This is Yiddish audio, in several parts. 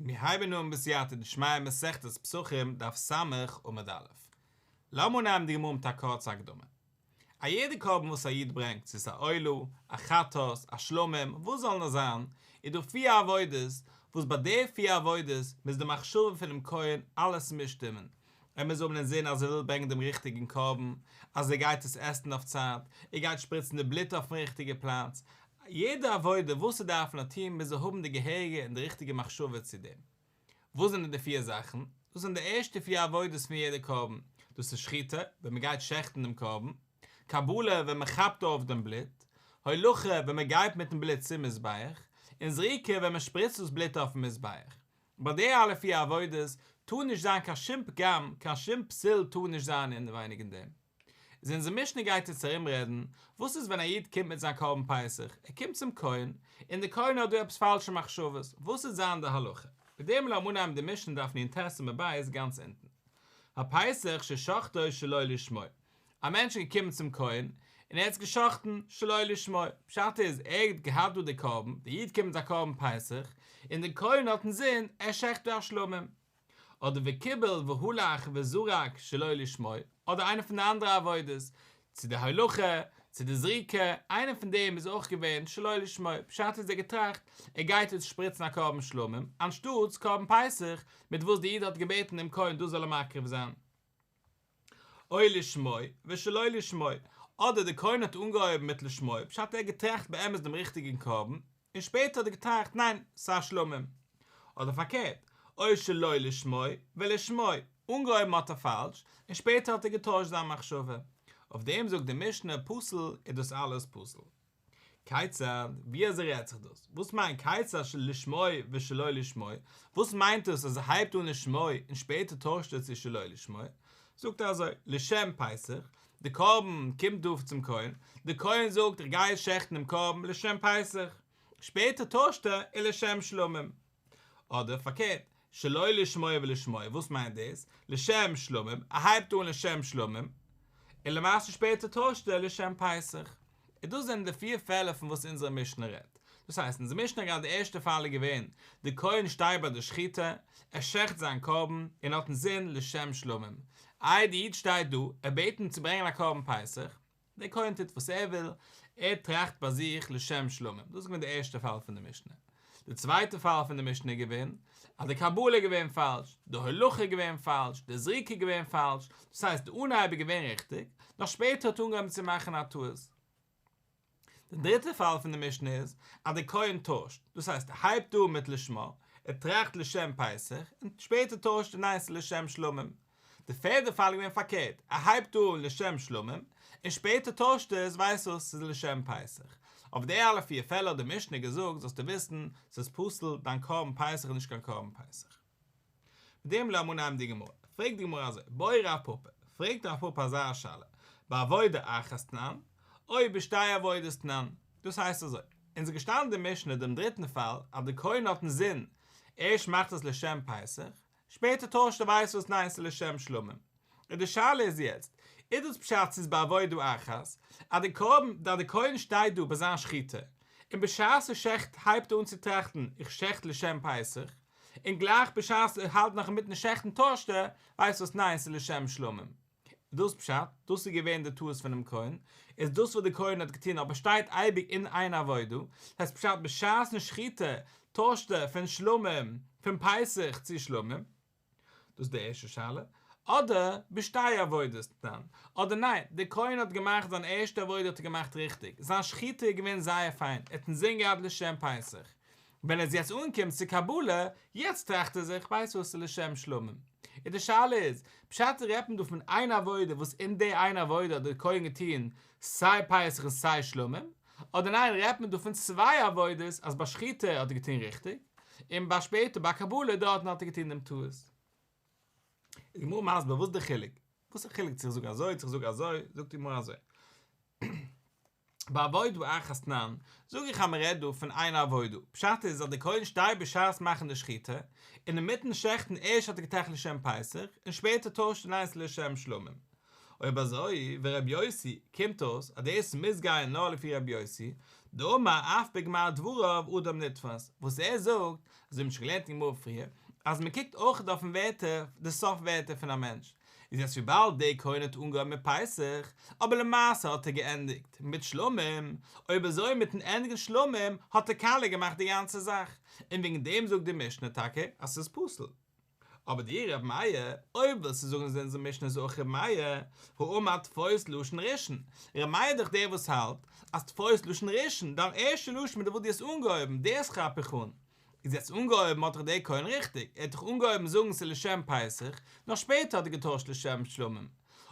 מיר הייבן אן בסייעתא דשמיא מסכת פסחים דף ס' עמוד א'. לאמיר אנהייבן די גמרא מיט א קורצע הקדמה. א יעדע קרבן וואס א איד ברענגט, צו ס'איז א עולה, א חטאת, א שלמים, וואס זאל נאר זיין, איז דא פיר עבודות, וואס ביי די פיר עבודות מוז די מחשבה פונעם כהן אלעס מוז שטימען. ער מוז האבן אינזין אז ער וויל ברענגען דעם ריכטיגן קרבן, אז ער גייט עס עסן אויף צייט, ער גייט שפריצן די בלוט אויפן ריכטיגע פלאץ, יעדע עבודה וואס ער דארף נאר טון מוז ער האבן די געהעריגע און די ריכטיגע מחשבה צו דעם. וואס זענען די פיר זאכן? דאס זענען די ערשטע פיר עבודות פון יעדע קרבן, דאס איז שחיטה, ווען מען גייט שעכטן דעם קרבן, קבלה, ווען מען כאפט אויף דעם בלוט, הולכה, ווען מען גייט מיטן בלוט צום מזבח, און זריקה, ווען מען שפריצט דאס בלוט אויפן מזבח. ביי די אלע פיר עבודות טאר נישט זיין קיין שום פגם, קיין שום פסול טאר נישט זיין אינעווייניג אין דעם. איז אונזער משנה גייט יעצט ארום רעדן, וואס איז ווען א איד קומט מיט זיין קרבן פסח, ער קומט צום כהן, און דער כהן האט דא עפעס פאלשע מחשבות, וואס וועט זיין די הלכה? מיט דעם לאמיר אנהייבן די משנה דף נ"ט עמוד ב' גאנץ אונטן. הפסח ששחטו שלא לשמו, א מענטש איז געקומען צום כהן, און ער האט עס געשחט'ן שלא לשמו, פשט איז, ער האט געהאט דא די קרבן, דער איד קומט מיט זיין קרבן פסח, און דער כהן האט אינזין, ער שעכט דא א שלמים. אדער וקיבל והלך וזרק שלא לשמו, אדער איינע פון די אנדערע עבודות, צו די הולכה, צו די זריקה, איינע פון דעם איז אויך געווען שלא לשמו, פשט איז ער געטראכט ער גייט יעצט שפריצן א קרבן שלמים, אנשטאטס קרבן פסח, מיט וואס די איד האט געבעטן דעם כהן דאס זאל ער מקריב זיין. או לשמו ושלא לשמו, אדער די כהן האט אנגעהויבן מיט לשמו, פשט ער האט געטראכט באמת דעם ריכטיגן קרבן, און שפעטער האט ער געטראכט ניין, ס'איז א שלמים. אדער פארקערט, או שלא לשמו ולשמו, אנגעהויבן האט ער פאלש, און שפעטער האט ער געטוישט זיין מחשבה. אויף דעם זאגט די משנה פסול איז דאס אלעס פסול. כיצד, ווי אזוי רעדט זיך דאס? וואס מיינט כיצד לשמו ושלא לשמו? וואס מיינט דאס אז ער הייבט אן לשמו און שפעטער טוישט ער צו שלא לשמו? זאגט ער אזוי, לשם פסח, די קרבן קומט דא צום כהן, די כהן זאגט איך גיי שעכטן דעם קרבן לשם פסח, שפעטער טוישט ער ולשם שלמים. אדער פארקערט, שלא לשמו ולשמו, וואס מיינט דאס? לשם שלמים, ער הייבט אן לשם שלמים, און למעשה שפעטער טוישט ער לשם פסח. און דאס זענען די פיר פעלער פון וואס אונזערע משנה רעדט. דאס הייסט, אונזער משנה גראדע די ערשטע פאל איז געווען, די כהן שטייט ביי די שחיטה, ער שעכט זיין קרבן, און האט אינזין לשם שלמים. איי די איד שטייט דא, ער בעט אים צו ברענגען א קרבן פסח, דער כהן טוט וואס ער וויל, ער טראכט ביי זיך לשם שלמים, דאס איז געווען דער ערשטער פאל פון די משנה. דער צווייטער פאל פון די משנה איז געווען, אז די קבלה איז געווען פאלש, די הולכה איז געווען פאלש, די זריקה איז געווען פאלש, דאס הייסט די אנהייב איז געווען ריכטיג, נאר שפעטער האט אנגעהויבן צו מאכן א טעות. דער דריטער פאל פון די משנה איז, אז דער כהן טוישט, דאס הייסט ער הייבט אן מיט לשמה, ער טראכט לשם פסח, און שפעטער טוישט ער ניין ס'איז לשם שלמים. די פערדע פאל איז געווען פארקערט, ער הייבט אן לשם שלמים, און שפעטער טוישט ער עס, ווייסט וואס, ס'איז לשם פסח. אויף די אלע פיר פעלער האט די משנה געזאגט, זאלסטו וויסן, ס'איז פסול, דיין קרבן פסח איז נישט קיין קרבן פסח. מיט דעם לאמיר אנהייבן די גמרא. פרעגט די גמרא אזוי, בעי רב פפא, פרעגט רב פפא אזא שאלה, בעבודה אחת תנן, או בשתי עבודות תנן, דאס הייסט אזוי, אונז איז געשטאנען אין די משנה דעם דריטן פאל, אז די כהן האט אינזין, ערשט מאכט עס לשם פסח, שפעטער טוישט ער ווייסט וואס ניין ס'איז לשם שלמים. און די שאלה איז יעצט, איז דאס פשט ס'איז בעבודה אחת, אז די קרבן, אז די כהן שטייט דא ביי זיין שחיטה, און בשעת ער שעכט הייבט ער אן צו טראכטן איך שעכט לשם פסח, און גלייך בשעת ער האלט נאך אינמיטן שעכטן טוישט ער, ווייסט וואס ניין ס'איז לשם שלמים. דאס פשט, דאס איז געווען די טעות פונעם כהן, איז דאס וואס די כהן האט געטון אבער שטייט אייביג אין איין עבודה, הייסט פשט בשעת'ן שחיטה טוישט ער פון שלמים, פון פסח צו שלמים, דאס איז די ערשטע שאלה, אדער בשתי עבודות תנן, אדער ניין, די כהן האט געמאכט זיין ערשטע עבודה האט ער געמאכט ריכטיג, זיין שחיטה איז געווען זייער פיין, ער האט אינזין געהאט לשם פסח, ווען ער איז יעצט אנגעקומען צו קבלה, יעצט טראכט ער זיך, ווייסט וואס, ס'איז לשם שלמים. און די שאלה איז, פשט רעדט מען דא פון איין עבודה וואס אין די איין עבודה האט דער כהן געטון סיי פסח און סיי שלמים, אדער ניין רעדט מען דא פון צוויי עבודות אז ביי שחיטה האט ער געטון ריכטיג, און ביי שפעטער ביי קבלה דארטן האט ער געטון דעם טעות. איז די גמרא מסביר וואס איז די חילוק? וואס איז די חילוק צו איך זאג אזוי צו איך זאג אזוי? זאגט די גמרא אזוי. בעבודה אחת תנן, זאג איך אז מען רעדט דא פון איין עבודה, פשט איז אז דער כהן שטייט בשעת מאכן די שחיטה, און אינמיטן שעכטן ערשט האט ער געטראכט לשם פסח, און שפעטער טוישט ער ניין ס'איז לשם שלמים. אויב אזוי, ור' יוסי, קומט אויס אז דאס מוז גיין נאר לפי ר' יוסי, דאמר אף בגמר דבריו אדם נתפס, וואס ער זאגט, אזוי האבן מיר שוין געלערנט אין גמרא פריער, אז מען קוקט אויך אויפן ווערטער, די סוף ווערטער פון א מענטש, איז יעצט וויבאלד דער כהן האט אנגעהויבן מיט פסח, אבער למעשה האט ער געענדיגט מיט שלמים, אויב אזוי מיטן ענדיגן שלמים האט ער קאליע געמאכט די גאנצע זאך, און וועגן דעם זאגט די משנה טאקע אז ס'איז פסול. אבער דאי ר' מאיר, אויב ווילסטו זאגן אז אונזער משנה איז אויך ר' מאיר, האמר תפוס לשון ראשון, ר' מאיר איז דאך דער וואס האלט אז תפוס לשון ראשון, דיין ערשטע לשון מיט וואס דו האסט אנגעהויבן, דאס כאפ איך אן. איז יעצט אנגעהויבן האט דאך דער כהן ריכטיג, ער האט דאך אנגעהויבן זאגן ס'איז לשם פסח, נאר שפעטער האט ער געטוישט לשם שלמים.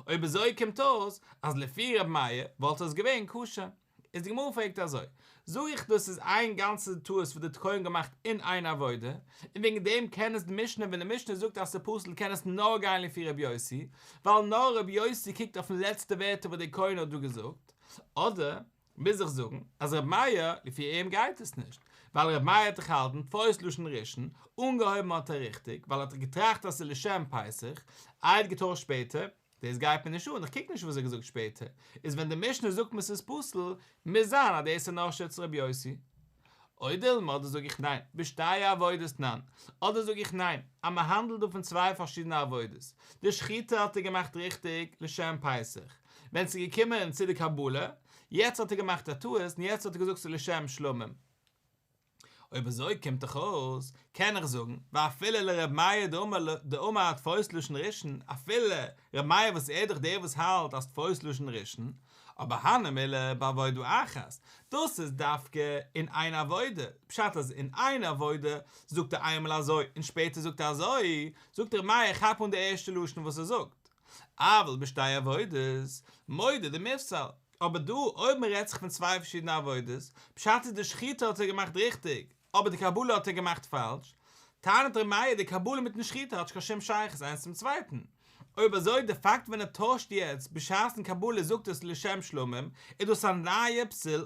אויב אזוי קומט אויס אז לפי ר' מאיר וואלט עס געווען כשר. איז די גמרא פרעגט אזוי, זאג איך דאס איז איין גאנצע טעות וואס די כהן געמאכט אין איין עבודה, און וועגן דעם קען עס די משנה ווען די משנה זאגט אז ס'פסול קען עס נאר גיין לפי ר' יוסי, ווייל נאר ר' יוסי קוקט אויפן לעצטע ווערטער וואס די כהן האט דא געזאגט, אדער מוז איך זאגן אז ר' מאיר לפי אים גייט עס נישט, ווייל ר' מאיר האט דאך געהאלטן תפוס לשון ראשון, אנגעהויבן האט ער ריכטיג ווייל ער האט געטראכט אז ס'איז לשם פסח, איי ער האט געטוישט שפעטער, דאס גייט מיר נישט אן, איך קוק נישט וואס ער האט געזאגט שפעטער, איז ווען די משנה זאגט מיר ס'איז פסול, מוז זיין אז דאס איז נאר שיטת רבי יוסי. או דילמא אדער זאג איך ניין, בשתי עבודות תנן, אדער זאג איך ניין, אז מען האנדלט דא פון צוויי פארשידענע עבודות, די שחיטה האט ער געמאכט ריכטיג לשם פסח, ווען ס'איז געקומען צו די קבלה, יעצט האט ער געמאכט א טעות און יעצט האט ער געזאגט ס'איז לשם שלמים. אויב אזוי קומט דאך אויס, קען איך זאגן, ואפילו לר' מאיר דאמר תפוס לשון ראשון, אפילו ר' מאיר וואס ער איז דאך דער וואס האלט אז תפוס לשון ראשון, אבער הני מילי בעבודה אחת, דאס איז דווקא אין איין עבודה, פשט אז אין איין עבודה זאגט ער איינמאל אזוי און שפעטער זאגט ער אזוי, זאגט ר' מאיר כאפ אן די ערשטע לשון וואס ער זאגט, אבל בשתי עבודות, מודה דמיפסל, אבער דא אויב מען רעדט זיך פון צוויי פארשידענע עבודות, פשט איז די שחיטה האט ער געמאכט ריכטיג, אבער די קבלה האט ער געמאכט פאלש, טענה'ט ר' מאיר די קבלה מיטן שחיטה האט נישט קיין שום שייכות איינס צום צווייטן, אויב אזוי די פאקט ווען ער טוישט יעצט בשעת'ן קבלה זאגט עס לשם שלמים, איז דאס א נייע פסול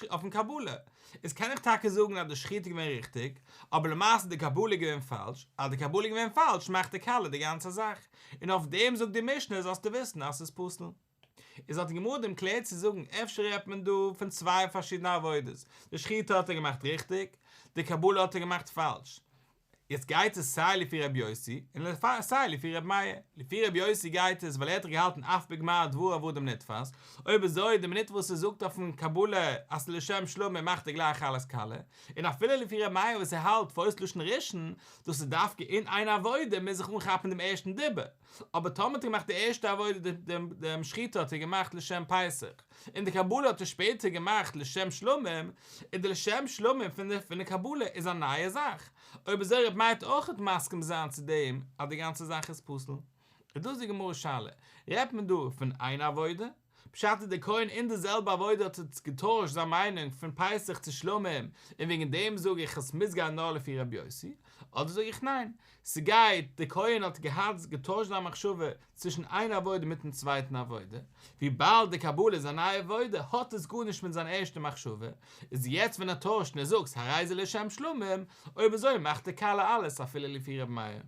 אויפן קבלה, איז קען איך טאקע זאגן אז די שחיטה איז געווען ריכטיג, אבער למעשה די קבלה איז געווען פאלש, אז די קבלה איז געווען פאלש מאכט ער קאליע די גאנצע זאך, און אויף דעם זאגט די משנה זאלסטו וויסן אז ס'איז פסול. איז האט די גמרא דעם קלער צו זאגן אפשר רעדט מען דא פון צוויי פארשידענע עבודות, די שחיטה האט ער געמאכט ריכטיג, די קבלה האט ער געמאכט פאלש. יעצט גייט עס סיי לפי ר' יוסי און סיי לפי ר' מאיר. לפי ר' יוסי גייט עס ווייל ער האט דאך געהאלטן אף בגמר דבריו אדם נתפס, אויב אזוי די מינוט וואס ער זאגט אויפן קבלה אז ס'איז לשם שלמים מאכט ער גלייך אלעס קאליע, און אפילו לפי ר' מאיר וואס ער האלט תפוס לשון ראשון, דאס איז דווקא אין איין עבודה מוז איך אנכאפן דעם ערשטן דיבור. אבער טאמער האט ער געמאכט די ערשטע עבודה דעם שחיטה האט ער געמאכט לשם פסח, און די קבלה האט ער שפעטער געמאכט לשם שלמים, איז די לשם שלמים פון די קבלה איז א נייע זאך, אויב אזוי ר' מאיר וועט אויכעט מסכים זיין צו דעם אז די גאנצע זאך איז פסול. איז דאס די גמרא שאלה, רעדט מען דא פון איין עבודה? פשט איז דער כהן אין די זעלבע עבודה האט ער געטוישט זיין מיינונג פון פסח צו שלמים און וועגן דעם זאג איך עס מוז גיין נאר לפי רבי יוסי, אדער זאג איך ניין, ס'גייט, דער כהן האט געהאט געטוישט זיין מחשבה צווישן איין עבודה מיטן צווייטן עבודה, וויבאלד די קבלה איז א נייע עבודה האט עס גארנישט מיט זיין ערשטע מחשבה, איז יעצט ווען ער טוישט און ער זאגט הרי זה לשם שלמים, אויב אזוי מאכט ער קאליע אלעס אפילו לפי רבי מאיר.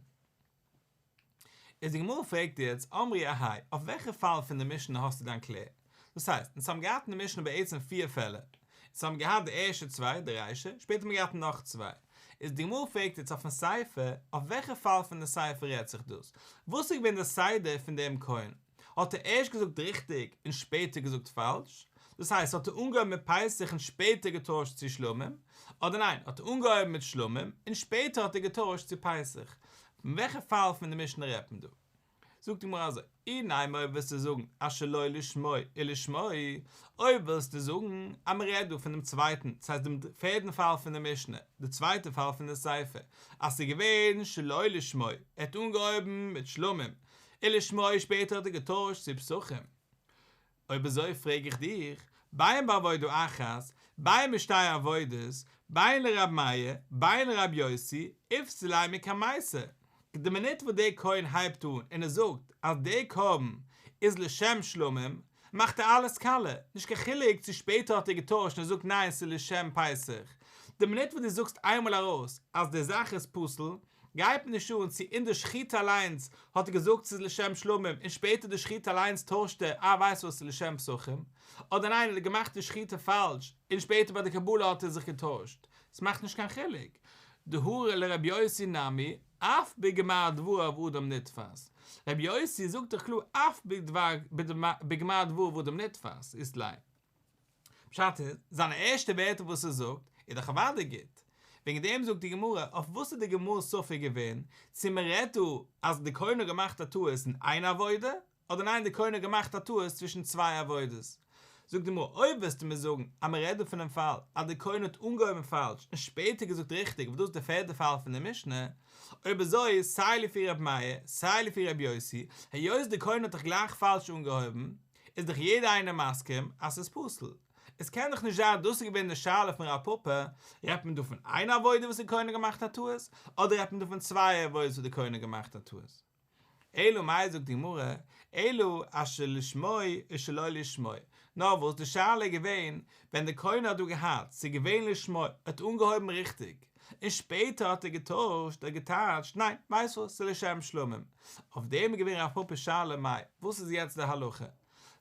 איז די גמרא פרעגט יעצט, אמרי אהיי, אויף וועלכע פאל פון די משנה האסטו דיין קלער? דאס הייסט, אונז האבן געהאט אין די משנה בעצם פיר פעלער, אונז האבן געהאט די ערשטע צוויי, די רישא, שפעטער האבן מיר געהאט נאך צוויי. איז די גמרא פרעגט יעצט אויפן סיפא, אויף וועלכע פאל פון די סיפא רעדט זיך דאס? וואס איז געווען די סדר פון דעם כהן? האט ער ערשט געזאגט ריכטיג און שפעטער געזאגט פאלש? דאס הייסט האט ער אנגעהויבן מיט פסח און שפעטער געטוישט צו שלמים? אדער ניין, האט ער אנגעהויבן מיט שלמים און שפעטער האט ער געטוישט צו פסח? פון וועלכע פאל פון די משנה רעדט מען דא? זאגט די גמרא אזוי, אי נימא אויב ווילסטו זאגן אז שלא לשמו ולשמו, אויב ווילסטו זאגן אז מען רעדט דא פון דעם צווייטן, דאס הייסט דעם פערדן פאל פון די משנה, די צווייטע פאל פון די סיפא, אז ס'איז געווען שלא לשמו, ער האט אנגעהויבן מיט שלמים, ולשמו שפעטער האט ער געטוישט צו פסחים. אויב אזוי פרעג איך דיך, בין בעבודה אחת, בין בשתי עבודות, בין לר' מאיר, בין לר' יוסי, איפסיליה מקמייתא. די מינוט וואס דער כהן הייבט אן און ער זאגט אז דער קרבן איז לשם שלמים, מאכט ער אלעס קאליע, נישט קיין חילוק צו שפעטער האט ער געטוישט און ער זאגט ניין ס'איז לשם פסח, די מינוט וואס דו זאגסט איינמאל ארויס אז די זאך איז פסול, גייט מיר נישט אן צו אין די שחיטה אליינס האט ער געזאגט ס'איז לשם שלמים און שפעטער די שחיטה אליינס טוישט ער אה ווייסט וואס ס'איז לשם פסחים, אדער ניין ער האט געמאכט די שחיטה פאלש און שפעטער ביי די קבלה האט ער זיך געטוישט, ס'מאכט נישט קיין חילוק, דהא לר' יוסי נמי אף בגמר דבריו אדם נתפס, ר' יוסי זאגט דאך קלאר אף בגמר דבריו אדם נתפס, אית ליה. פשט איז, זיינע ערשטע ווערטער וואס ער זאגט, איז דאך אוודאי גוט. וועגן דעם זאגט די גמרא, אויף וואס איז די גמרא ספק געווען, צו מען רעדט דא אז די כהן האט געמאכט א טעות אין איין עבודה, אדער ניין די כהן האט געמאכט א טעות צווישן צוויי עבודות. זאגט די גמרא, אויב וועסטו מיר זאגן אז מען רעדט דא פונעם פאל אז די כהן האט אנגעהויבן פאלש און שפעטער געזאגט ריכטיג וואס דאס איז די פערטע פאל פון די משנה, אויב אזוי סיי לפי ר' מאיר סיי לפי ר' יוסי, היות די כהן האט דאך גלייך פאלש אנגעהויבן, איז דאך יעדער איינער מסכים אז ס'איז פסול. עס קען דאך נישט זיין דאס איז געווען די שאלה פון רב פפא, רעדט מען דא פון איין עבודה וואס די כהן האט געמאכט א טעות, אדער רעדט מען דא פון צוויי עבודות וואס די כהן האט געמאכט א טעות? אלא מאי זאגט די גמרא, אלא אשר לשמו ושלא לשמו, נאר וואס די שאלה איז געווען ווען די כהן האט דא געהאט, ס'איז געווען לשמו, ער האט אנגעהויבן ריכטיג, און שפעטער האט ער געטוישט, ער האט געטייטשט, ניין, ווייסט וואס, ס'איז לשם שלמים. אויף דעם איז געווען רב פפא'ס שאלה מאי, וואס איז יעצט די הלכה?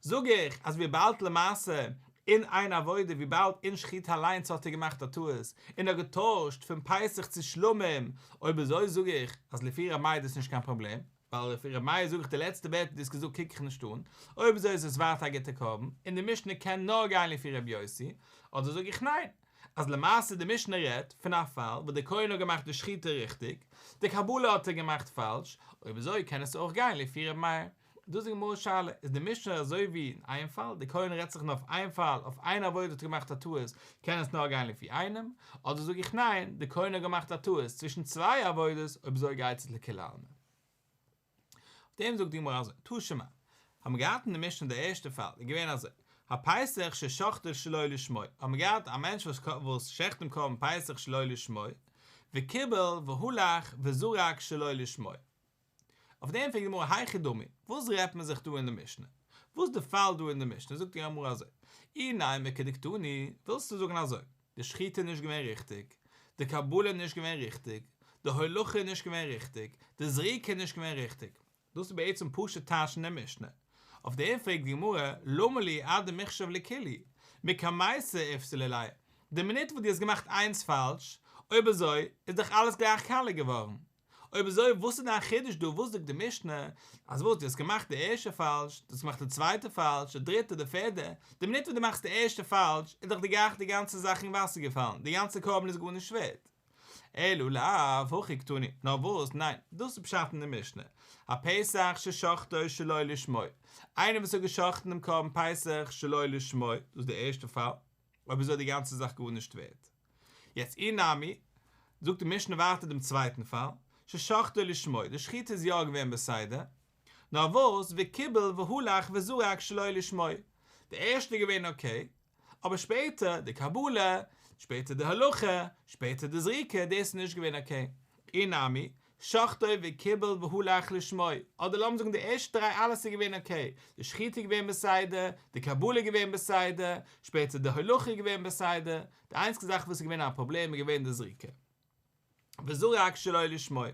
זאג איך אז וויבאלד למעשה אין איין עבודה וויבאלד אין שחיטה אליינס האט ער געמאכט א טעות און ער האט געטוישט פון פסח צו שלמים, אויב אזוי זאג איך אז לפי ר' מאיר איז דאס נישט קיין פראבלעם, ווייל לפי ר' מאיר זאג איך די לעצטע ווערטער דו האסט געזאגט קוק איך נישט אן, אויב אזוי איז עס ווייטער א גוטע קרבן, און די משנה קען נאר גיין לפי ר' יוסי, אדער זאג איך ניין, אז למעשה די משנה רעדט פון א פאל וואס די כהן האט געמאכט די שחיטה ריכטיג, די קבלה האט ער געמאכט פאלש, אויב אזוי קען עס אויך גיין לפי ר' מאיר. דאס איז די גמרא'ס שאלה, איז די משנה אזוי ווי אין איין פאל, די כהן רעדט זיך נאר אויף איין פאל, אויף איין עבודה האט ער געמאכט א טעות, קען עס נאר גיין לפי איינעם, אדער זאג איך ניין, די כהן האט געמאכט א טעות צווישן צוויי עבודות, אויב אזוי גייט עס לכולי עלמא. אויף דעם זאגט די גמרא אזוי, תא שמע, האבן מיר געהאט אין די משנה די ערשטע פאל איז געווען אזוי, הפסח ששחטו שלא לשמו, האבן מיר געהאט א מענטש וואס שעכט דעם קרבן פסח שלא לשמו, וקיבל והלך וזרק שלא לשמו. אויף דעם פרעגט די גמרא היכי דמי, וואס רעדט מען זיך דא אין די משנה? וואס איז די פאל דא אין די משנה? זאגט די גמרא אזוי, אי נימא כדקתני, ווילסטו זאגן אזוי, די שחיטה איז נישט געווען ריכטיג, די קבלה איז נישט געווען ריכטיג, די הולכה איז נישט געווען ריכטיג, די זריקה איז נישט געווען ריכטיג. דאס איז בעצם פשוט טייטש אין די משנה. אויף דעם פרעגט די גמרא, למה לי עד דמיחשב לכולהו, מקמייתא איפסלא ליה, די מינוט וואס דו האסט געמאכט איינס פאלש, אויב אזוי איז דאך אלעס גלייך קאליע געווארן. אויב אזוי וואס איז דיין חידוש דא, וואס זאגט די משנה אז וואס דו האסט געמאכט די ערשטע פאלש, דו האסט געמאכט די צווייטע פאלש, די דריטע, די פערדע, די מינוט וואס דו מאכסט די ערשטע פאלש איז דאך די גלייך די גאנצע זאך אין וואסער געפאלן, די גאנצע קרבן איז גארנישט ווערט. אלא לאו הכי קתני, נאר וואס, ניין, דאס איז פשט אין די משנה, הפסח ששחטו שלא לשמו, איינער וואס האט געשחטן דעם קרבן פסח שלא לשמו, דאס איז די ערשטע פאל, אויב אזוי איז די גאנצע זאך גארנישט ווערט. יעצט אי נמי, זאגט די משנה ווייטער דעם צווייטן פאל, ששחטו לשמו, די שחיטה איז יא געווען בסדר, נאר וואס וקיבל והלך וזרק שלא לשמו, די ערשטע איז געווען אקעי, אבער שפעטער די קבלה, שפעטער די הולכה, שפעטער די זריקה, דאס איז נישט געווען אקעי. אי נמי, שחטו וקיבל והלך לשמו, אדער לאמיר זאגן די ערשטע דריי אלעס איז געווען אקעי, די שחיטה איז געווען בסדר, די קבלה איז געווען בסדר, שפעטער די הולכה איז געווען בסדר, די איינציגע זאך וואס איז געווען א פראבלעם איז געווען די זריקה. וזרק שלא לשמו.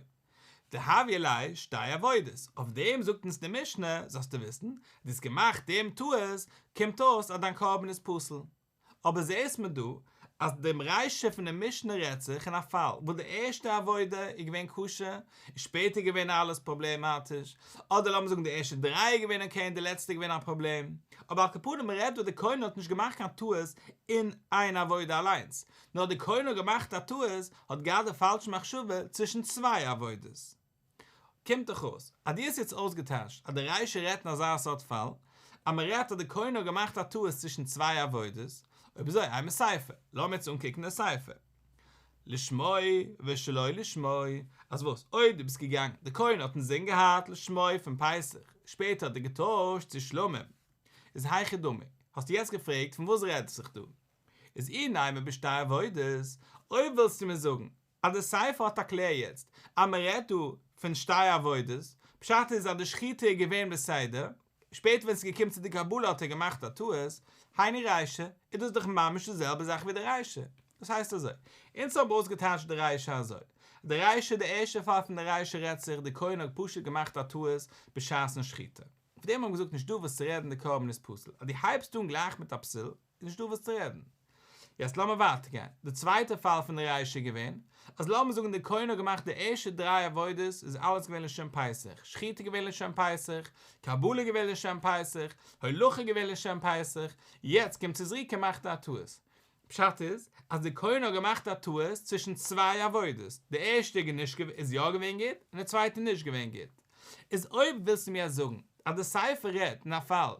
דהויא ליה שתי עבודות, אויף דעם זאגט אונז די משנה, זאלסטו וויסן, דו האסט געמאכט דעם טעות, קומט אויס אז דיין קרבן איז פסול. אבער זעהסט מיר דא אז דעם רישא פון די משנה רעדט זיך אין א פאל וואס די ערשטע עבודה איז געווען כשר און שפעטער איז געווען אלעס פראבלעמאטיש, אדער לאמיר זאגן די ערשטע דריי איז געווען אקעי און די לעצטע איז געווען א פראבלעם, אבער על כל פנים מען רעדט דא די כהן האט נישט געמאכט קיין טעות אין איין עבודה אליינס, נאר די כהן האט געמאכט א טעות, האט געהאט די פאלשע מחשבה צווישן צוויי עבודות. קומט דאך אויס אז דו האסט יעצט אויסגעטייטשט אז די רישא רעדט אין אזא סארט פאל, אז מען רעדט אז די כהן האט געמאכט א טעות צווישן צוויי עבודות, אויב אזוי אימא סיפא, לאמיר יעצט אנקוקן די סיפא. לשמו ושלא לשמו, אז וואס אויב דו ביסט געגאנגען, די כהן האט אינזין געהאט לשמו פון פסח, שפעטער האט ער געטוישט צו שלמים, איז היכי דמי, האסטו יעצט געפרעגט פון וואס רעדט זיך דא? איז אי נימא בשתי עבודות, אויב ווילסטו מיר זאגן אז די סיפא האט א קלער יעצט אז מען רעדט דא פון שתי עבודות, פשט איז אז די שחיטה איז געווען בסדר, שפעטער ווען ס'איז געקומען צו די קבלה האט ער געמאכט א טעות, היינו רישא, איז דאס דאך ממש די זעלבע זאך ווי די רישא. דאס הייסט אזוי, אונז האבן אויסגעטייטשט די רישא אזוי, די רישא, די ערשטע פאל פון די רישא רעדט זיך די כהן האט פשוט געמאכט א טעות בשעת'ן שחיטה. אויף דעם האט מען געזאגט נישט דא וואס צו רעדן די קרבן איז פסול. אז דו הייבסט אן גלייך מיט א פסול איז נישט דא וואס צו רעדן. יעצט לאמיר ווייטער גיין. די צווייטע פאל פון די רישא איז געווען, אז לאמיר זאגן די כהן האט געמאכט די ערשטע דריי עבודות איז אלעס געווען לשם פסח, שחיטה געווען לשם פסח, קבלה געווען לשם פסח, הולכה געווען לשם פסח, יעצט קומט צו זריקה מאכט ער א טעות. פשט איז אז די כהן האט געמאכט א טעות צווישן צוויי עבודות, די ערשטע איז נישט איז יא געווען גוט און די צווייטע נישט געווען גוט. איז אויב ווילסטו מיר זאגן אז די סיפא רעדט אין א פאל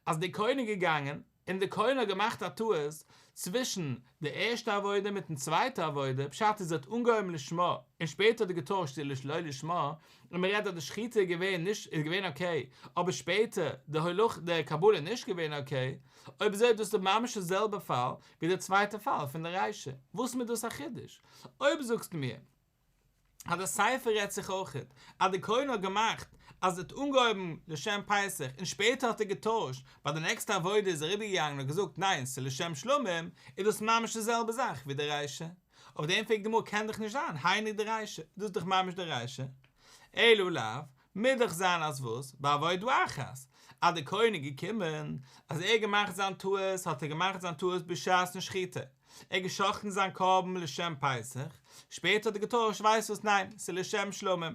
אז די כהן איז געגאנגען און די כהן האט געמאכט א טעות צווישן די ערשטע עבודה מיטן צווייטע עבודה, פשט איז ער האט אנגעהויבן לשמה און שפעטער האט ער געטוישט צו שלא לשמה, און מען רעדט אז די שחיטה איז געווען נישט איז געווען אקעי, אבער שפעטער די הולכה די קבלה איז נישט געווען אקעי, אויב אזוי איז דאס די ממש די זעלבע פאל ווי די צווייטע פאל פון די רישא, וואס איז מיר דאס א חידוש? אויב זאגסטו מיר אז די סיפא רעדט זיך אויכעט אז די כהן האט געמאכט אז ער האט אנגעהויבן לשם פסח און שפעטער האט ער געטוישט, ביי די נעקסטע עבודה איז ער אריבערגעגאנגען און האט געזאגט ניין ס'איז לשם שלמים, איז דאס ממש די זעלבע זאך ווי די רישא. אויף דעם פרעגט די גמרא קען דאך נישט זיין, היינו דרישא, דאס איז דאך ממש די רישא. אלא לאו, מוז דאך זיין אז וואס? בעבודה אחת, אז די כהן איז געקומען, אז ער האט געמאכט זיין טעות, האט ער געמאכט זיין טעות בשעת'ן שחיטה, ער האט גע'שחט'ן זיין קרבן לשם פסח, שפעטער האט ער געטוישט, ווייסט וואס ניין, ס'איז לשם שלמים.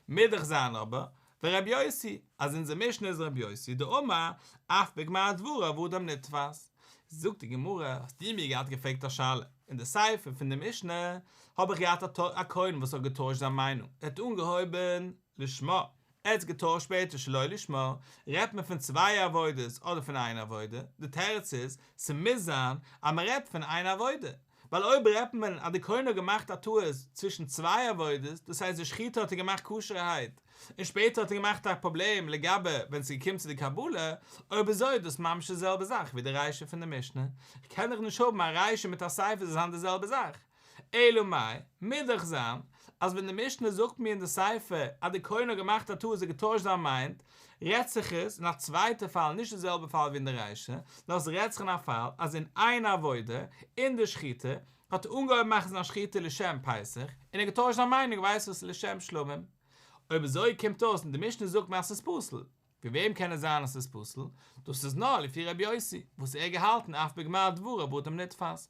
מוז דאך זיין אבער, ורבי יוסי, אז אונזער משנה איז רבי יוסי דאמר, אף בגמר דבריו אדם נתפס. זאגט די גמרא, האסטו מיר געהאט געפרעגט א שאלה, אין די סיפא פון די משנה האב איך געהאט א כהן וואס האט געטוישט זיין מיינונג, ער האט אנגעהויבן לשמה, ער האט געטוישט שפעטער שלא לשמה, רעדט מען פון צוויי עבודות אדער פון איין עבודה? די תירוץ איז, ס'מוז זיין אז מ'רעדט פון איין עבודה, ווייל אויב רעדט מען אז די כהן האט געמאכט א טעות צווישן צוויי עבודות, דאס הייסט די שחיטה האט ער געמאכט כשר'ערהייט, און שפעטער האט ער געמאכט א פראבלעם לגבי ווען ס'איז געקומען צו די קבלה, אויב אזוי איז דאס ממש די זעלבע זאך ווי די רישא פון די משנה, כ'קען דאך נישט האבן א רישא מיט א סיפא זאל זיין די זעלבע זאך. אלא מאי, מוז דאך זיין אז ווען די משנה זאגט מיר אין די סיפא אז די כהן האט געמאכט א טעות און געטוישט זיין מיינד, רעדט זיך עס אין א צווייטע פאל נישט די זעלבע פאל ווי אין די רישא, נאר עס רעדט זיך אין א פאל אז אין איין עבודה, אין די שחיטה, האט ער אנגעהויבן מאכן זיין שחיטה לשם פסח, און ער האט געטוישט זיין מיינונג ווייסט וואס לשם שלמים. אויב אזוי קומט אויס און די משנה זאגט מיר אז ס'איז פסול. ווי וועם קען עס זיין אז ס'איז פסול? דאס איז נאר לפי רבי יוסי, וואס ער האט געהאלטן אף בגמר דבריו אדם נתפס.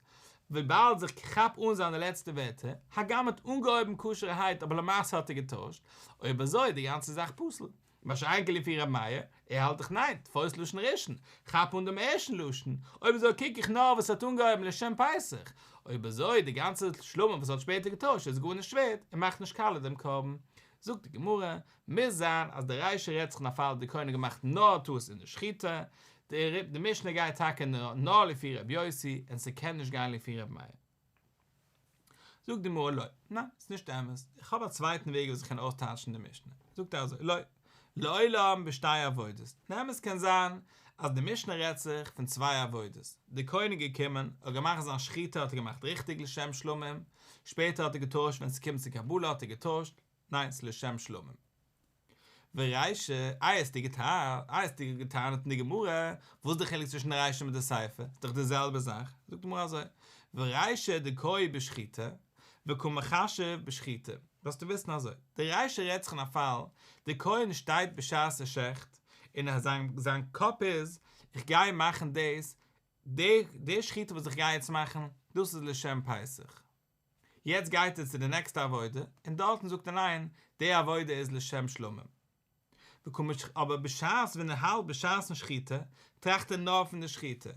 וויבאלד איך כאפ אן זיינע לעצטע ווערטער, הגם ער האט אנגעהויבן כשר'ערהייט אבער למעשה האט ער געטוישט, אויב אזוי איז די גאנצע זאך פסול. מה שאין כן לפי רבי מאיר, ער האלט דאך ניין, תפוס לשון ראשון, כאפ אן דעם ערשטן לשון, אויב אזוי קוק איך נאר וואס ער האט אנגעהויבן לשם פסח, אויב אזוי די גאנצע שלמים וואס ער האט שפעטער געטוישט איז גארנישט ווערט און מאכט נישט קאליע דעם קרבן. זאגט די גמרא, מוז זיין אז די רישא רעדט זיך אין א פאל די כהן האט געמאכט נאר א טעות אין די שחיטה, די משנה גייט טאקע נאר לפי ר' יוסי און ס'קען נישט גיין לפי ר' מאיר. זאגט די גמרא לא, ניין ס'איז נישט אמת, איך האב א צווייטן וועג וואס איך קען אויסטייטשן די משנה, זאגט ער אזוי, לא, לעולם בשתי עבודות, דער אמת קען זיין אז די משנה רעדט זיך פון צוויי עבודות, די כהן איז געקומען, ער האט געמאכט זיין שחיטה האט ער געמאכט ריכטיג לשם שלמים, שפעטער האט ער געטוישט ווען ס'קומט צו קבלה האט ער געטוישט, ניין, ס'איז לשם שלמים. ורישא, איי האסטו געטענה'ט אין די גמרא, וואס איז די חילוק צווישן די רישא מיט די סיפא? ס'איז דאך די זעלבע זאך. זאגט די גמרא אזוי, ורישא דקאי בשחיטה, וקא מחשב בשחיטה. זאלסטו וויסן אזוי, די רישא רעדט זיך אין א פאל, די כהן שטייט בשעת ער שעכט, און זיין זיין קאפ איז, איך גיי מאכן דאס, די די שחיטה וואס איך גיי יעצט מאכן, דאס איז לשם פסח. יעצט גייט ער צו די נעקסטע עבודה, און דארטן זאגט ער ניין, די עבודה איז לשם שלמים. אבער בשעת ווען ער האלט בשעת'ן שחיטה, טראכט ער נאר פון די שחיטה.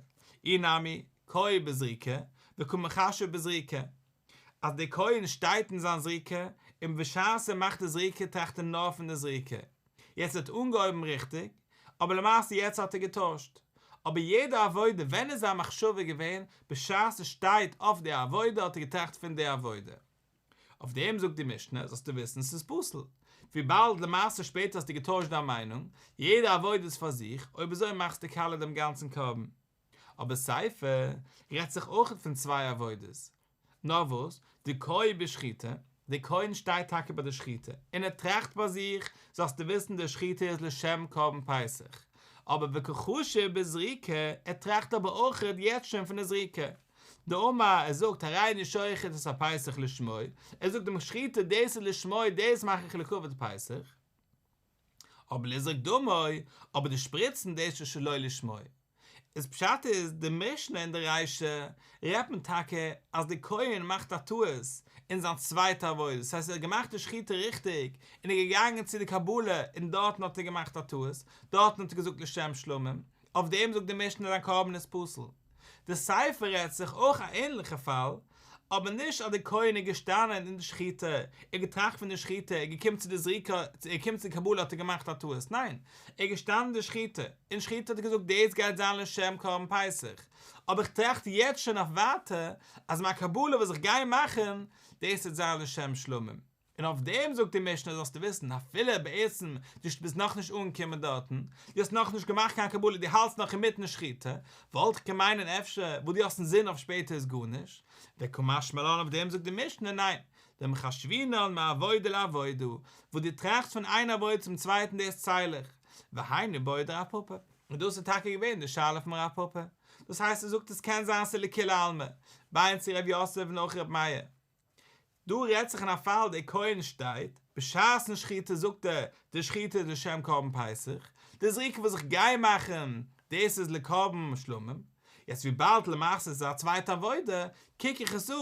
אי נמי, קאי בזריקה, וקא מחשב בזריקה. אז דער כהן שטייט אין זיין זריקה, און בשעת ער מאכט די זריקה טראכט ער נאר פון די זריקה. יעצט ער האט אנגעהויבן ריכטיג, אבער למעשה יעצט האט ער געטוישט. אבער יעדע עבודה, ווען איז זיין מחשבה געווען? בשעת ער שטייט אויף די עבודה האט ער געטראכט פון די עבודה. אויף דעם זאגט די משנה, זאלסטו וויסן ס'איז פסול. וויבאלד למעשה שפעטער האסטו געטוישט דיין מיינונג, יעדע עבודה איז פאר זיך, אויב אזוי מאכסטו קאליע דעם גאנצן קרבן. אבער סיפא רעדט זיך אויך פון צוויי עבודות, נאר וואס, דקאי בשחיטה, דער כהן שטייט טאקע ביי די שחיטה, און ער טראכט ביי זיך, זאלסטו וויסן די שחיטה איז לשם קרבן פסח, אבער וקא חשיב בזריקה, ער טראכט אבער אויך יעצט שוין פון די זריקה. דאמר ער זאגט הריני שוחט את הפסח לשמו, ער זאגט דעם שחיטה דאס איז לשמו דאס מאך איך לכבוד פסח, אבער לזרוק דמו, אבער די שפריצן דאס איז שלא לשמו. איז פשט איז די משנה אין די רישא רעדט מען טאקע אז די כהן מאכט א טעות אין זיין צווייטע עבודה, דאס הייסט ער האט געמאכט די שחיטה ריכטיג און איז געגאנגען צו די קבלה און דארטן האט ער געמאכט א טעות, דארטן האט ער געזאגט לשם שלמים, אויף דעם זאגט די משנה זיין קרבן איז פסול. די סיפא רעדט זיך אויך א ענליכע פאל, אבער נישט אז די כהן איז געשטאנען אין די שחיטה, ער האט געטראכט פון די שחיטה, ער איז געקומען צו די זריקה, ער איז געקומען צו די קבלה האט ער געמאכט א טעות, ניין, ער איז געשטאנען אין די שחיטה, אין שחיטה האט ער געזאגט דאס גייט זיין לשם קרבן פסח, אבער איך טראכט יעצט שוין אויף ווייטער אז מיין קבלה וואס איך גיי מאכן, דאס וועט זיין לשם שלמים. און אויף דעם זאגט די משנה זאלסטו וויסן אפילו בעצם דו ביסט נאכנישט אנגעקומען דארטן, דו האסט נאכנישט געמאכט קיין קבלה דו האלטסט נאך אינמיטן שחיטה, וואלט איך קען מיינען אפשר וואס דו האסט אינזין אויף שפעטער איז גארנישט, וקא משמע לן אויף דעם זאגט די משנה ניין, דמחשבינן מעבודה לעבודה, וואס דו טראכסט פון איין עבודה צום צווייטן דאס צייל איך, והיינו בעיא דרב פפא, און דאס איז טאקע געווען די שאלה פון רב פפא, דאס הייסט ער זאגט עס קען זיין ס'איז לכולי עלמא, בין צו ר' יוסף און אויך ר' מאיר. דא רעדט זיך אין א פאל דער כהן שטייט בשעת'ן שחיטה זאגט ער די שחיטה איז לשם קרבן פסח, די זריקה וואס איך גיי מאכן דאס איז לקרבן שלמים, יעצט וויבאלד למעשה איז עס א צווייטע עבודה קוק איך עס אן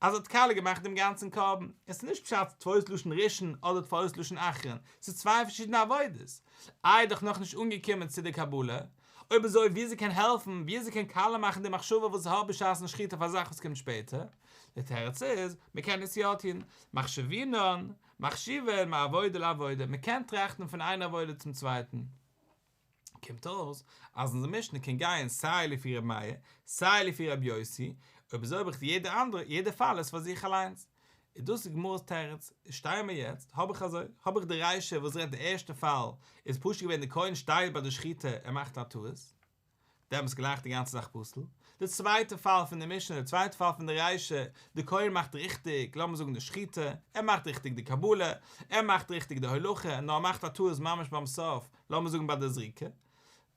אז ער האט קאליע געמאכט דעם גאנצן קרבן, עס איז נישט פשט תפוס לשון ראשון אדער תפוס לשון אחרון, ס'איז צוויי פארשידענע עבודות, איי דאך נאכנישט אנגעקומען צו די קבלה, אויב אזוי וויאזוי קען העלפן, וויאזוי קען קאליע מאכן די מחשבה וואס איך האב בשעת'ן שחיטה אויף א זאך וואס קומט שפעטער? די תירוץ איז, מען קען עס יא טון, מחשבינן, מחשיבין מעבודה לעבודה, מען קען טראכטן פון איין עבודה צום צווייטן. קומט אויס אז אונזער משנה קען גיין סיי לפי ר' מאיר, סיי לפי ר' יוסי, אויב אזוי האב איך יעדע אנדערע, יעדע פאל איז פאר זיך אליינס. איז דאס איז גמרא'ס תירוץ, שטייען מיר יעצט, האב איך אזוי, האב איך די רישא וואס רעדט די ערשטע פאל איז פשוט געווען די כהן שטייט ביי די שחיטה ער מאכט א טעות, דעמאלטס גלייך די גאנצע זאך פסול. די צווייטע פאל פון די משנה, די צווייטע פאל פון די רישא, די כהן מאכט ריכטיג, לאמיר זאגן די שחיטה, ער מאכט ריכטיג די קבלה, ער מאכט ריכטיג די הולכה, נאר ער מאכט א טעות ממש ביים סוף, לאמיר זאגן ביי די זריקה.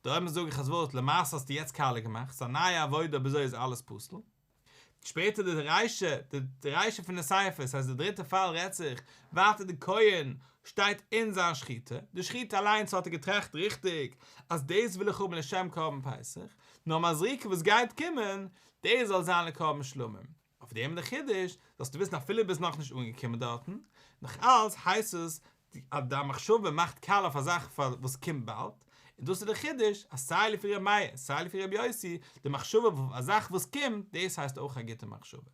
דערום זאג איך אז וואס, למעשה האסטו יעצט קאליע געמאכט, ס'איז א נייע עבודה אויב אזוי איז אלעס פסול. שפעטער די רישא, די רישא פון די סיפא, ס'הייסט די דריטע פאל רעדט זיך, ווייטער די כהן שטייט אין זיין שחיטה, די שחיטה אליינס האט ער געטראכט ריכטיג אז דאס וויל איך האבן לשם קרבן פסח, נאר מיין זריקה וואס גייט קומען, דאס זאל זיין לקרבן שלמים. אויף דעם די חידוש, זאלסטו וויסן אפילו ביסט נאכנישט אנגעקומען דארטן, נאך אלץ הייסט עס אז דיין מחשבה מאכט קאליע אויף א זאך פאר וואס קומט באלד, און דאס איז דער חידוש אז סיי לפי ר' מאיר און סיי לפי ר' יוסי, די מחשבה אויף א זאך וואס קומט, דאס הייסט אויך א גוטע מחשבה.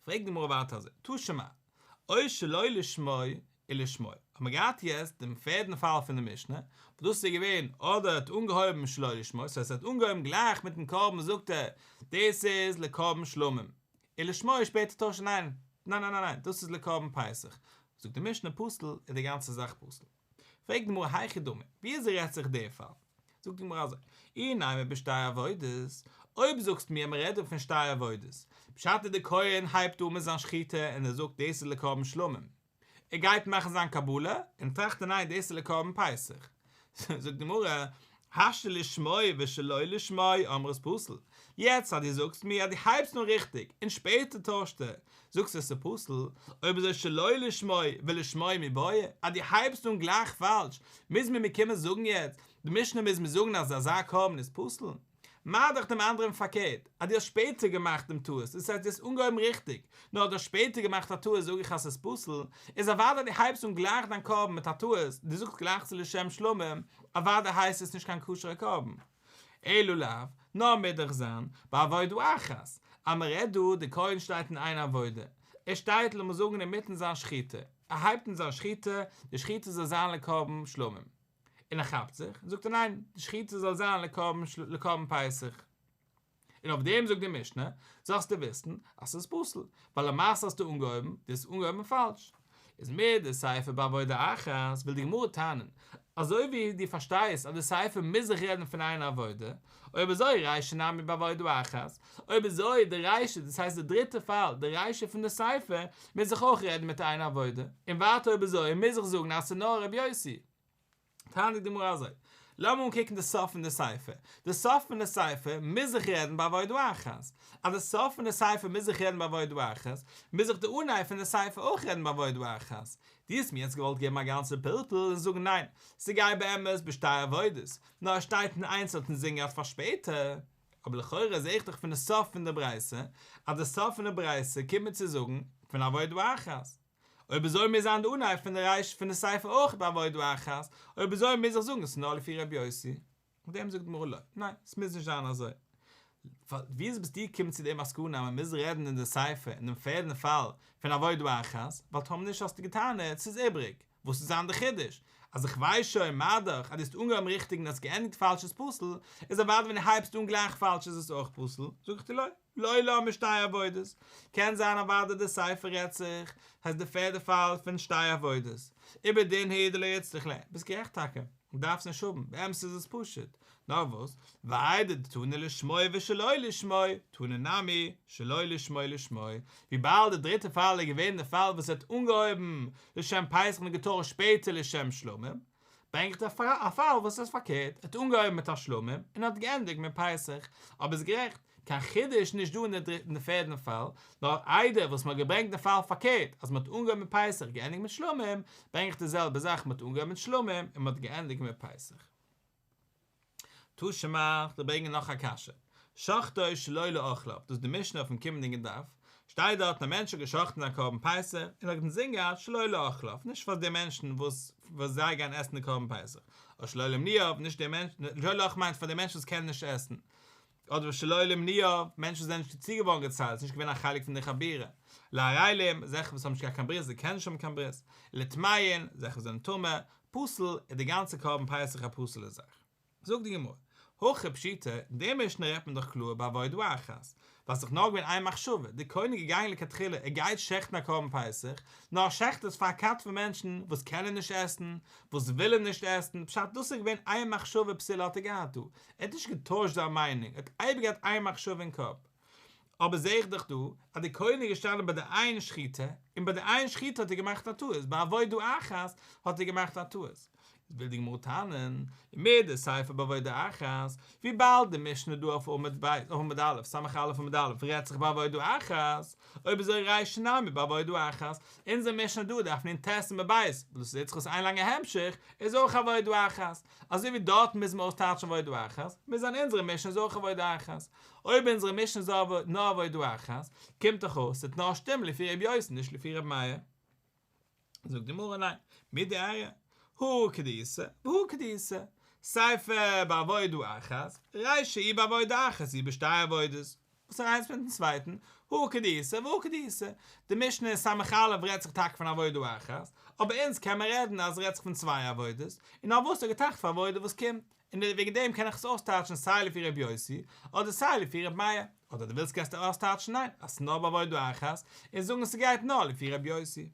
פרעגט די גמרא ווייטער אזוי, תא שמע, או שלא לשמו ולשמו, האט מען געהאט יעצט דעם פערדן פאל פון די משנה, וואס דאס איז געווען אדער ער האט אנגעהויבן שלא לשמו, ס'הייסט ער האט אנגעהויבן גלייך מיטן קרבן זאגט ער, דאס איז לקרבן שלמים, ולשמו שפעטער טוישט ער ניין, ניין ניין ניין דאס איז לקרבן פסח, זאגט די משנה פסול איז די גאנצע זאך פסול. פרעגט די גמרא היכי דמי, ווי אזוי רעדט זיך דער פאל? זאגט די גמרא אזוי, אי נימא בשתי עבודות, אויב זאגסט מיר מען רעדט דא פון שתי עבודות, פשט איז די כהן הייבט אן מיט זיין שחיטה און ער זאגט דאס איז לקרבן שלמים, ער גייט מאכן זיין קבלה און טראכט ער ניין דאס איז לקרבן פסח. זאגט די גמרא, השתא לשמו ושלא לשמו אמרת פסול. יעצט אז דו זאגסט מיר אז דו הייבסט אן ריכטיג און שפעטער טוישסטו, זאגסטו עס איז פסול, אויב אזוי שלא לשמו ולשמו מיבעיא, אז דו הייבסט אן גלייך פאלש, מוז מען מיר קומען זאגן יעצט, די משנה מוז מיר זאגן אז אזא קרבן איז פסול? מה דאך דעם אנדערן פארקערט, אז דו האסט שפעטער געמאכט דעם טעות, דאס הייסט דו האסט אנגעהויבן ריכטיג, נאר דו האסט שפעטער געמאכט א טעות זאג איך אז ס'איז פסול, איז אוודאי דו הייבסט אן גלייך דיין קרבן מיט א טעות, דו זאגסט גלייך ס'איז לשם שלמים, אוודאי הייסט עס נישט קיין כשר'ע קרבן. אלא לאו, נאר מוז דאך זיין, בעבודה אחת, אז מ'רעדט דא, די כהן שטייט אין איין עבודה, ער שטייט לאמיר זאגן אינמיטן זיין שחיטה, ער הייבט אן זיין שחיטה, די שחיטה זאל זיין לקרבן שלמים. און ער כאפט זיך, זאגט ער ניין, די שחיטה זאל זיין לקרבן לקרבן פסח. און אויף דעם זאגט די משנה, זאלסטו וויסן אז ס'איז פסול, ווייל למעשה האסטו אנגעהויבן, דו האסט אנגעהויבן פאלש. איז מדסיפא בעבודה אחת, וויל די גמרא טענה'ן, אזוי ווי דו פארשטייסט אז די סיפא מוז זיך רעדן פון איין עבודה, אויב אזוי רישא נמי בעבודה אחת, אויב אזוי די רישא, דאס הייסט די דריטע פאל, די רישא פון די סיפא, מוז זיך אויך רעדן מיט איין עבודה, און ווייטער אויב אזוי מוז איך זאגן אז ס'איז נאר ר' יוסי. טענה'ט די גמרא אזוי, לאמיר אנקוקן די סוף פון די סיפא. די סוף פון די סיפא מוז זיך רעדן בעבודה אחת. אז די סוף פון די סיפא מוז זיך רעדן בעבודה אחת, מוז זיך די אנהייב פון די סיפא אויך רעדן בעבודה אחת. דו האסט מיר יעצט געוואלט געבן א גאנצע פלפול און זאגן ניין, ס'גייט באמת בשתי עבודות, נאר עס שטייט אין איינס האט אינזין געהאט פאר שפעטער. אבער לכאורה זעה איך דאך פון די סוף פון די ברייתא, אז די סוף פון די ברייתא קומט מיר צו זאגן פון עבודה אחת. אויב אזוי מוז זיין די אנהייב פון די רישא פון די סיפא אויך בעבודה אחת, אויב אזוי מוז איך זאגן עס איז נאר לפי ר' יוסי. אויף דעם זאגט די גמרא לא, ניין, עס מוז נישט זיין אזוי. וויאזוי ביסטו געקומען צו די מסקנא אז מען מוז רעדן אין די סיפא אין דעם פערדן פאל פון עבודה אחת, ווייל טאמער נישט האסטו געטענה'ט ס'איז איבריג, וואס איז זיין די חידוש? אז איך ווייס שוין מה דאך אז דו האסט אנגעהויבן ריכטיג און האסט געענדיגט פאלש איז פסול, איז אוודאי ווען דו הייבסט אן גלייך פאלש איז עס אויך פסול, זאג איך דיר לא. לעולם בשתי עבודות, קען זיין אוודאי די סיפא רעדט זיך, הייסט די פערדע פאל פון שתי עבודות, ובדין הוא דלא איצטריך ליה, ביסט גערעכט טאקע, דארפסט נישט האבן, באמת איז עס פשוט, נאר וואס, ואיידי דתנא לשמו ושלא לשמו, תנא נמי, שלא לשמו לשמו, וויבאלד די דריטע פאל איז געווען די פאל וואס האט אנגעהויבן לשם פסח און געטוישט שפעטער לשם שלמים, ברענגט ער א פאל וואס איז פארקערט, ער האט אנגעהויבן מיט א שלמים און האט געענדיגט מיט פסח, אבער ביסט גערעכט, קיין חידוש נישט דא אין די פערדן פאל, נאר איידער וואס מען האט געברענגט די פאל פארקערט, אז מען האט אנגעהויבן מיט פסח געענדיגט מיט שלמים, ברענג איך די זעלבע זאך מען האט אנגעהויבן מיט שלמים און מען האט געענדיגט מיט פסח. תא שמע, כ'וועל ברענגען נאך א קשיא. שחטו שלא לאוכליו, דאס איז די משנה אויפן קומענדיגן דף, שטייט דארטן א מענטש האט גע'שחט'ן א קרבן פסח, און האט אינזין געהאט שלא לאוכליו, נישט פאר די מענטשן וואס וואס זיי גייען עסן די קרבן פסח, או שלא למנויו, נישט די מענטשן, שלא לאוכליו מיינט פאר די מענטשן וואס קענען נישט עסן, אדער שלא למנויו, מענטשן וואס זענען נישט צו געווארן געציילט, ס'איז נישט געווען א חלק פון די חבורה, לערלים, אזעלכע וואס האבן נישט געהאט קיין ברית, זיי קענען נישט האבן קיין ברית, לטמאין, אזעלכע וואס זענען טמא, פסול, איז די גאנצע קרבן פסח א פסול'ע זאך. זאגט די גמרא, הכא פשיטא, אין די משנה רעדט מען דאך קלאר בעבודה אחת, ווייל ס'איז דאך נאר געווען איין מחשבה, דער כהן איז געגאנגען לכתחילה ער גייט שעכטן א קרבן פסח, נאר ער שעכט עס פאר א כת פון מענטשן וואס קענען נישט עסן, וואס ווילן נישט עסן, פשט דאס איז געווען איין מחשבה פסולה האט ער געהאט דא, ער האט נישט געטוישט זיין מיינונג, ער האט אייביג געהאט איין מחשבה אין קאפ. אבער זעה איך דאך דא אז דער כהן איז געשטאנען ביי די איין שחיטה, און ביי די איין שחיטה האט ער געמאכט א טעות, בעבודה אחת האט ער געמאכט א טעות. וויל די גמרא טענה'ן, ומדסיפא בעבודה אחת, וויבאלד די משנה דא אויף עמוד ב', אויף עמוד א', סמך א' עמוד א', רעדט זיך בעבודה אחת, אויב אזוי רישא נמי בעבודה אחת, אונזער משנה דא דף נ"ט עמוד ב', וואס דאס איז דאך איין לאנגע המשך, איז אויך עבודה אחת. אזוי ווי דארט מוז מען אויסטייטשן עבודה אחת, מוז זיין אונזערע משנה איז אויך עבודה אחת. אויב אונזערע משנה איז נאר עבודה אחת, קומט דאך אויס ס'וועט נאר שטימען לפי ר' יוסי נישט לפי ר' מאיר. זאגט די גמרא ניין, מידי אריא, הא כדאיתא והא כדאיתא, סיפא בעבודה אחת, רישא אי בעבודה אחת אי בשתי עבודות, וואס איז איינס מיטן צווייטן, הא כדאיתא והא כדאיתא, די משנה אין סמך א' רעדט זיך טאקע פון עבודה אחת, אבער אונז קען מען רעדן אז עס רעדט זיך פון צוויי עבודות, און נאר וואס ער האט געטראכט פאר עבודה וואס קומט, און וועגן דעם קען איך עס אויסטייטשן סיי לפי ר' יוסי, אדער סיי לפי ר' מאיר, אדער דו ווילסט קענסטו אויסטייטשן ניין, אז ס'איז נאר בעבודה אחת, און זאגן ס'גייט נאר לפי ר' יוסי.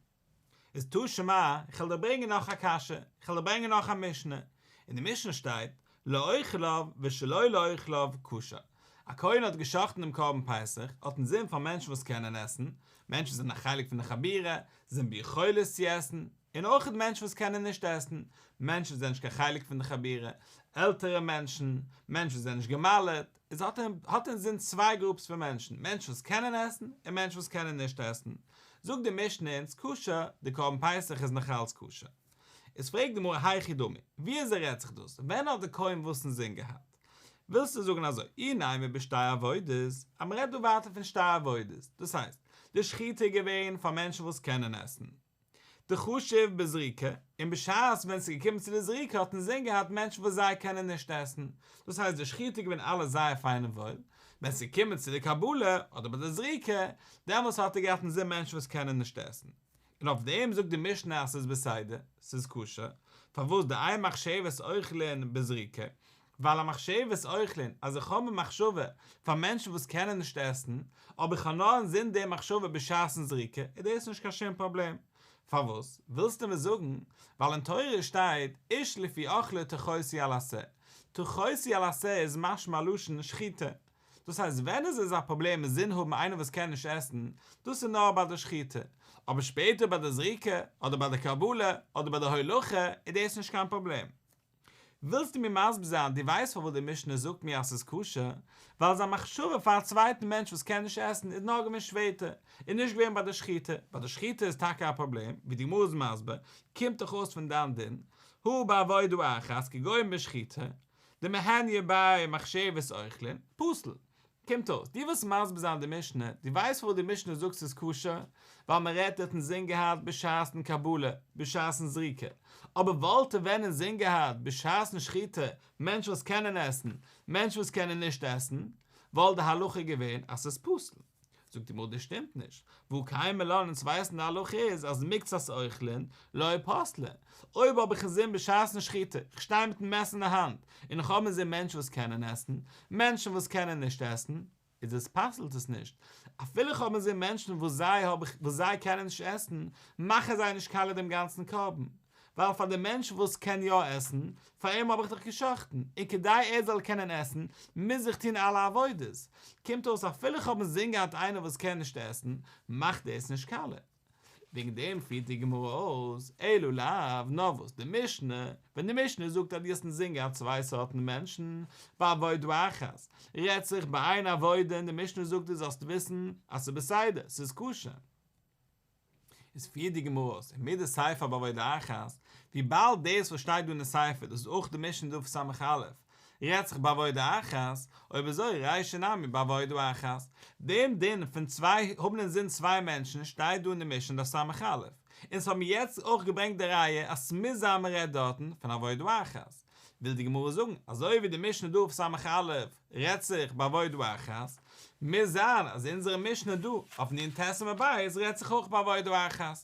איז תא שמע, איך וועל דיר ברענגען נאך א קשיא, איך וועל דיר ברענגען נאך א משנה, אין די משנה שטייט, לאוכליו ושלא לאוכליו כשר, א כהן האט גע'שחט'ן דעם קרבן פסח, האט אינזין פאר מענטשן וואס קענען עסן, מענטשן וואס זענען א חלק פון די חבורה, זענען ביכולת צו עסן, און אויך מענטשן וואס קענען נישט עסן, מענטשן וואס זענען נישט קיין חלק פון די חבורה, עלטערע מענטשן, מענטשן וואס זענען נישט גע'מל'עט, איז האט ער האט אינזין צוויי גרופס פון מענטשן, מענטשן וואס קענען עסן, און מענטשן וואס קענען נישט עסן. זאגט די משנה אונז כשר, די קרבן פסח איז נאך אלץ כשר. איז פרעגט די גמרא היכי דמי, ווי אזוי רעדט זיך דאס, ווען האט די כהן וואס אינזין געהאט? ווילסטו זאגן אזוי, אי נימא בשתי עבודות, אז מען רעדט דא ווייטער פון שתי עבודות, דאס הייסט, די שחיטה איז געווען פאר מענטשן וואס קענען עסן, דחשיב בזריקה, און בשעת ווען ס'איז געקומען צו די זריקה האט אינזין געהאט מענטשן וואס זיי קענען נישט עסן, דאס הייסט די שחיטה איז געווען אלעס זייער פיין און וואויל, ווען ס'איז געקומען צו די קבלה, אדער ביי די זריקה, דעמאלס האט ער געהאט אינזין מענטשן וואס קענען נישט עסן. און אויף דעם זאגט די משנה אז ס'איז בסדר, ס'איז כשר, פארוואס דאין מחשבת אוכלין בזריקה, ווייל א מחשבת אוכלין, אז איך האב א מחשבה פאר מענטשן וואס קענען נישט עסן, אבער איך האב נאר אינזין די מחשבה בשעת'ן זריקה, איז דאס נישט קיין שום פראבלעם. פארוואס? ווילסטו מיר זאגן, ווייל אין תורה שטייט איש לפי אכלו תכוסו על השה, תכוסו על השה איז משמע לשון שחיטה, דאס הייסט ווען איז עס א פראבלעם אינזין האבן איינער וואס קען נישט עסן, דאס איז נאר ביי די שחיטה, אבער שפעטער ביי די זריקה, אדער ביי די קבלה, אדער ביי די הולכה, איז דאס נישט קיין פראבלעם. ווילסטו מיר מסביר זיין דו ווייסט פארוואס די משנה זאגט מיר אז ס'איז כשר? ווייל זיין מחשבה פאר א צווייטן מענטש וואס קען נישט עסן איז נאר געווען שפעטער, און נישט געווען ביי די שחיטה, ביי די שחיטה איז טאקע א פראבלעם, ווי די גמרא איז מסביר, קומט דאך אויס פון דיין דין, הא בעבודה אחת כגון בשחיטה, דמיהניא ביה מחשבת אוכלין, פסול. קומט אויס, דו ווילסט מסביר זיין די משנה, דו ווייסט פארוואס די משנה זאגט ס'איז כשר, ווייל מען רעדט ער האט אינזין געהאט בשעת'ן קבלה, בשעת'ן זריקה, אבער וואלט ער ווען אינזין געהאט בשעת'ן שחיטה מענטשן וואס קענען עסן, מענטשן וואס קענען נישט עסן, וואלט די הלכה געווען אז ס'איז פסול. זאגט די גמרא דאס שטימט נישט, והא קיימא לן אונז ווייסן די הלכה איז אז מקצת אוכלין לא פסלה, אויב האב איך אינזין בשעת'ן שחיטה, איך שטיי מיטן מעסער אין די האנט, און איך האב אינזין מענטשן וואס קענען עסן, מענטשן וואס קענען נישט עסן, איז עס פסל'ט עס נישט, אפילו איך האב אינזין מענטשן וואס זיי האב איך וואס זיי קענען נישט עסן, מאך איך זיי נישט קאליע דעם גאנצן קרבן, ווייל פאר דעם מענטש וואס קען יא עסן, פאר אים האב איך דאך גע'שחט'ן, און כדי ער זאל קענען עסן, מוז איך טון אלע עבודות. קומט אויס אפילו איך האב אינזין געהאט איינער וואס קען נישט עסן, מאכט דאס נישט קאליע. וועגן דעם פירט די גמרא אויס, אלא לאו, נאר וואס די משנה, ווען די משנה זאגט אז דו האסט אינזין געהאט צוויי סארטן מענטשן, בעבודה אחת, רעדט זיך ביי איין עבודה און די משנה זאגט דו זאלסט וויסן אז ס'איז בסדר, ס'איז כשר. איז פירט די גמרא אויס, ומדסיפא בעבודה אחת, וויבאלד דאס וואס שטייט דא אין די סיפא, דאס איז אויך די משנה דף ס"א, רעדט זיך בעבודה אחת, אויב אזוי רישא נמי בעבודה אחת, דעם דין פון צוויי האבן אינזין צוויי מענטשן שטייט דא אין די משנה דף ס"א, אונז האבן יעצט אויך געברענגט די ראיה אז ס'מוז זיין מ'רעדט דארטן פון עבודה אחת, וויל די גמרא זאגן, אזוי ווי די משנה דף ס"א רעדט זיך בעבודה אחת, מוז זיין אז אונזערע משנה דא אויף נ"ט עמוד ב' רעדט זיך אויך בעבודה אחת.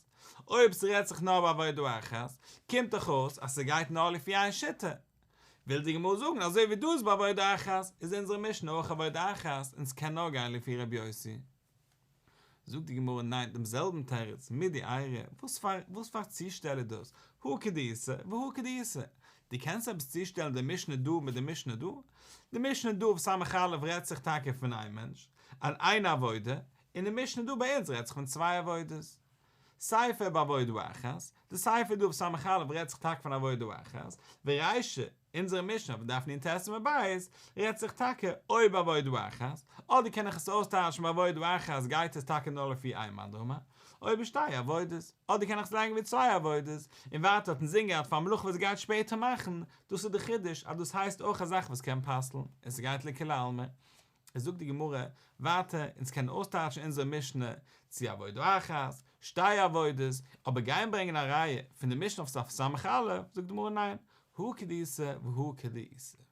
אויב ס'רעדט זיך נאר בעבודה אחת, קומט דאך אויס אז ס'גייט נאר לפי איין שיטה. וויל די גמרא זאגן אזוי ווי דא איז בעבודה אחת, איז אונזערע משנה אויך עבודה אחת און ס'קען נאר גיין לפי ר' יוסי. זאגט די גמרא ניין דעם זעלבן תירוץ מידי איירי, וואס פאר וואס פאר צושטעל איז דאס, הא כדאיתא והא כדאיתא, דו קענסט עפעס צושטעלן די משנה דא מיט די משנה דא? די משנה דף ס"א רעדט זיך טאקע פון איין מענטש, אן איין עבודה, און די משנה דא ביי אונז רעדט זיך פון צוויי עבודות. סיפא בעבודה אחת, די סיפא דף ס"א רעדט זיך טאקע פון עבודה אחת, ורישא, אונזערע משנה אויף דף נ"ט עמוד ב' רעדט זיך טאקע או בעבודה אחת, אדער קען איך עס אויסטייטשן בעבודה אחת גייט עס טאקע נאר לפי איין מאן דאמר, או בשתי עבודות, אדער קען איך עס לייגן ווי צוויי עבודות, און ווייטער האט אינזין געהאט פאר א מלאכה וואס גייט שפעטער מאכן, דאס איז די חידוש אז דאס הייסט אויך א זאך וואס קען פסל'ן, און ס'גייט לכולי עלמא. עס זאגט די גמרא ווייטער, אונז קענען אויסטייטשן אונזער משנה צו עבודה אחת, שתי עבודות, אבער גיין ברענגען א ראיה פון די משנה אויף דף ס"א, זאגט די גמרא ניין, הא כדאיתא והא כדאיתא.